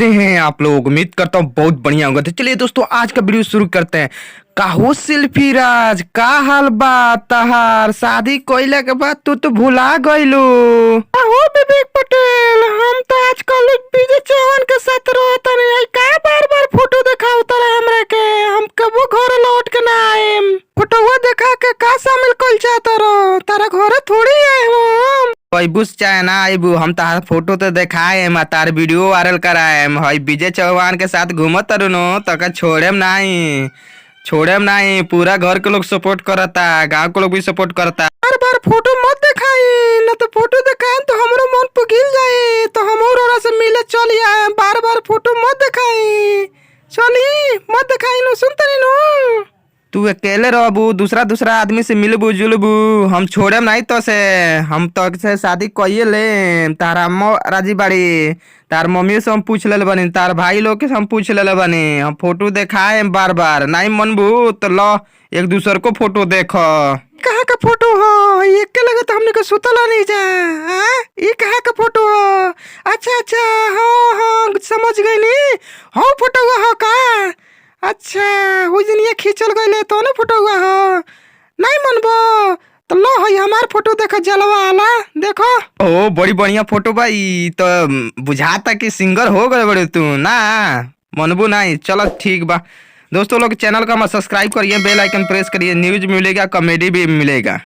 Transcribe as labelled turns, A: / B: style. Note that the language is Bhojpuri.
A: कैसे हैं आप लोग? उम्मीद करता हूँ बहुत बढ़िया होगा। तो चलिए दोस्तों, आज का वीडियो शुरू करते हैं। काहो सेल्फी राज, का हाल बा तहार? शादी कइला के बाद तू तो भुला गइलू।
B: हो विवेक पटेल, हम तो आजकल विजय चौहान के साथ रहतनी। आई का बार बार फोटो दिखाओ तारा हमरा के? हम कबो घर लौट के ना आएम। फोटोवा देखा के का शामिल कइल चाहत रहो? तारा घरे थोड़ी आए हम।
A: अबू चाहे ना अबू, हम तार फोटो तो देखाएम आ तार वीडियो वायरल कराएम। हई विजय चौहान के साथ घूमत तारू नो, तका छोड़ेम नाही, छोड़ेम नाही। पूरा घर के लोग सपोर्ट करता, गांव के लोग भी सपोर्ट करता।
B: बार बार फोटो मत दिखाई ना, तो फोटो दिखाएम तो हमरो मन पिघल जाए, तो हम और से मिले चली आए। बार बार फोटो मत दिखाई, चली मत दिखाई नु, सुनतनी नु?
A: तू अकेले रहबू, दूसरा दूसरा आदमी से मिलबू जुलबू, हम छोड़ेम नहीं तो से। हम तो से शादी कइए ले। तार अम्मा राजी बाड़ी, तार मम्मी से हम पूछ लेले बानी, तार भाई लोग के से हम पूछ लेले बानी। हम फोटो देखाएम बार बार, नहीं मनबू तो ल एक दूसर को फोटो देख।
B: कहाँ का फोटो हो? ये के लगे तो हमने के सुतला नहीं जा। हाँ? ये कहाँ का फोटो हो? अच्छा अच्छा, हाँ हाँ, समझ गई नी। हाँ, फोटो हुआ हो का? अच्छा, हो जनिया खींचल गई तो ना फोटो हुआ हो। नहीं मनबो तो लो, हई हमार फोटो देखो, जलवा आला देखो।
A: ओ, बड़ी बढ़िया फोटो भाई। तो बुझाता कि सिंगर हो गए बड़े तू। ना मनबू नहीं, चलो ठीक बा। दोस्तों लोग, चैनल को हम सब्सक्राइब करिए, बेल आइकन प्रेस करिए। न्यूज मिलेगा, कॉमेडी भी मिलेगा।